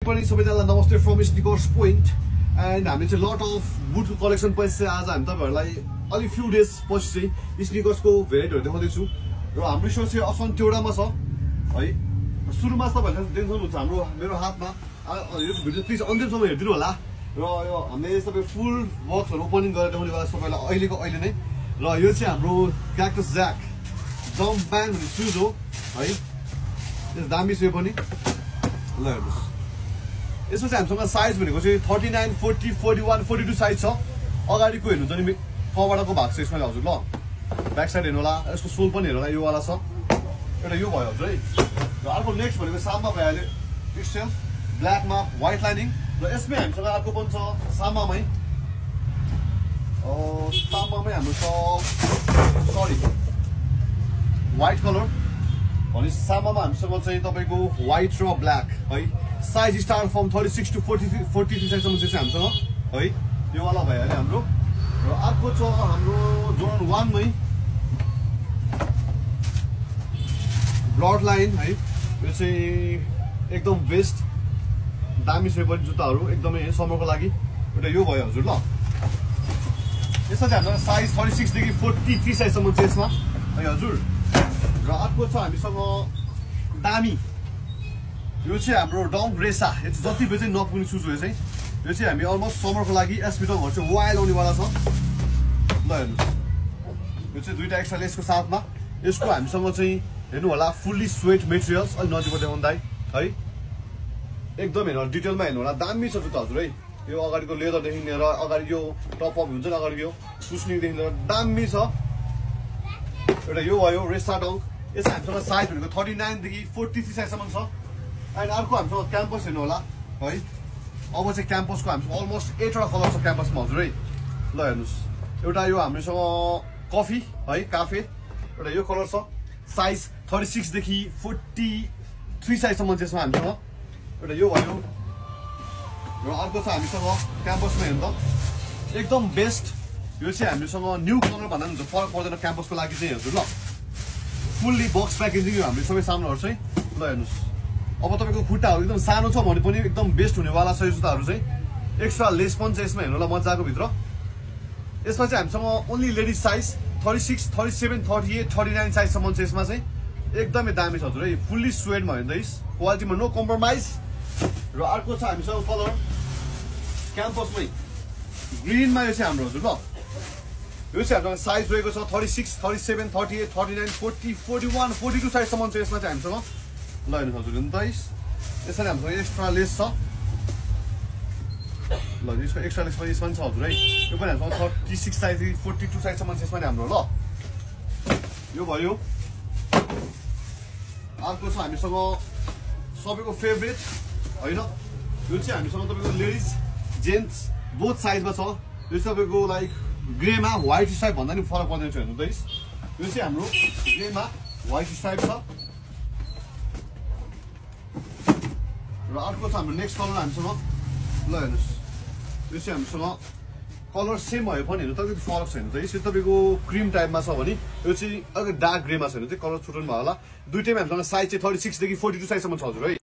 पनि सबैजनालाई नमस्ते फ्रम स्निकर्स पोइन्ट एन्ड हामी चाहिँ लट अफ बुटको कलेक्सन पछि चाहिँ आज हामी तपाईहरुलाई अलि फ्यु डेज पछि चाहिँ स्निकर्सको भेराइटीहरु देखाउँदैछु र हाम्रो स्टोर चाहिँ असन्तेवडामा छ है। सुरुमा तपाईहरुले देख्नुहुन्छ हाम्रो मेरो हातमा यो भिडियो प्लिज अन्तिमसम्म हेरिदिनु होला र यो हामीले सबै फुल बक्सहरु ओपनिङ गरेर देखाउने वाला सबैलाई अहिले नै र यो चाहिँ हाम्रो क्याक्टस ज्याक जम्प ब्यान्ड भन्ने सुज हो है। यो दामी छ यो पनि ल हेर्नुस्। यसमा चाहिँ हामीसँग साइज भनेको चाहिँ 39, 40, 41, 42 साइज छ। अगाडिको हेर्नुहुन्छ नि कबाडाको भाग छ यसमा हजुर ल। ब्याक साइड हेर्नु होला, यसको सोल पनि हेर्नु होला, यो वाला छ। एउटा यो भयो हजुर है। र अर्को नेक्स्ट भनेको साममा भइहाल्यो इटसेल्फ ब्ल्याकमा व्हाइट लाइनिङ र यसमै हामीसँग अर्को पनि छ सामामै हाम्रो छ सरी व्हाइट कलर भने सामामा हामीसँग चाहिँ तपाईको व्हाइट र ब्ल्याक है। साइज स्टार्ट फ्रम 36 टु 43 साइजसम्म चाहिँ हामीसँग है। यो वाला भइहाल्यो हाम्रो र अर्को छ हाम्रो जोर्डन 1 मै ब्लड लाइन है। यो चाहिँ एकदम बेस्ट दामी छ पनि जुत्ताहरू एकदमै समरको लागि। एउटा यो भयो हजुर ल। यसमा चाहिँ हामीसँग साइज 36 देखि 43 साइजसम्म चाहिँ यसमा है हजुर। र अर्को छ हामीसँग दामी यो चाहिँ हाम्रो डङ रेसा। यो चाहिँ जति बेच नपुग्ने सुज हो चाहिँ यो चाहिँ हामी अलमोस्ट समरको लागि एसपी डङहरू चाहिँ वाइल आउनेवाला छ ल हेर्नुहोस्। यो चाहिँ दुईटा एक्स्ट्रा लेसको साथमा यसको हामीसँग चाहिँ हेर्नु होला फुल्ली स्वेट मेटेरियल्स अलि नजिकको देखाउँदा है। एकदम हेर्नु डिटेलमा हेर्नु होला दामी छ जुत्ता हजुर है। यो अगाडिको लेदरदेखि लिएर अगाडि यो टप अप हुन्छ नि अगाडिको यो कुसनिङदेखि लिएर दामी छ। एउटा यो भयो रेसा डङ। यसमा हामीसँग साइज भनेको 39 देखि 43 साइजसम्म छ। एन्ड अर्को हामीसँग क्याम्पस हेर्नु होला है। अब चाहिँ क्याम्पसको हामीसँग अलमोस्ट 8 वटा कलर छ क्याम्पसमा हजुर है ल हेर्नुहोस्। एउटा यो हामीसँग कफी है काफे एउटा यो कलर छ। साइज 36 देखि 43 साइजसम्म चाहिँ यसमा हामीसँग एउटा यो भयो र अर्को छ हामीसँग क्याम्पसमा हेर्नु त एकदम बेस्ट। यो चाहिँ हामीसँग न्यू कलर भन्दा पनि फरक पर्दैन क्याम्पसको लागि चाहिँ हजुर ल। फुल्ली बक्स प्याकेजिङ यो हाम्रो सबै सामानहरू चाहिँ ल हेर्नुहोस्। अब तपाईँको खुट्टाहरू एकदम सानो छ भने पनि एकदम बेस्ट हुनेवाला छ यो जुत्ताहरू चाहिँ। एक्स्ट्रा लेस पनि छ यसमा हेर्नु होला मजाको भित्र। यसमा चाहिँ हामीसँग ओन्ली लेडिज साइज 36, 37, 38, 39 साइजसम्म चाहिँ यसमा चाहिँ एकदमै दामी छ हजुर है। फुल्ली स्वेटमा हेर्दैछ क्वालिटीमा नो कम्प्रोमाइज। र अर्को छ हामीसँग कलर क्याम्पसमै ग्रिनमा यो चाहिँ हाम्रो हजुर ल। यो चाहिँ हामीसँग साइज रहेको छ 36, 37, 38, 39, 40, 41, 42 साइजसम्म चाहिँ यसमा चाहिँ हामीसँग ल हेर्नुहोस् हजुर हेर्नुहोस्। यसरी हामीसँग एक्स्ट्रा लेस छ ल। यसको एक्स्ट्रा लेस पनि यसमा छ हजुर है। यो पनि हामीसँग 36 साइजदेखि 42 साइजसम्म चाहिँ यसमा हाम्रो ल। यो भयो। अर्को छ हामीसँग सबैको फेभरेट होइन यो चाहिँ हामीसँग तपाईँको लेडिज जेन्ट्स बोथ साइजमा छ। यो चाहिँ तपाईँको लाइक ग्रेमा व्हाइट स्ट्राइप भन्दा नि फरक पर्दैन हेर्नु त। यो चाहिँ हाम्रो ग्रेमा व्हाइट स्ट्राइप छ। र अर्को छ हाम्रो नेक्स्ट कलर हामीसँग ल हेर्नुहोस्। यो चाहिँ हामीसँग कलर सेम भयो पनि हेर्नु तपाईँको फरक छ हेर्नु त। यसरी तपाईँको क्रिम टाइपमा छ भने यो चाहिँ अलिक डार्क ग्रेमा छ भने चाहिँ कलर छुट्याउनु भयो होला। दुइटैमा हामीसँग साइज चाहिँ 36 देखि 42 साइजसम्म छ हजुर है।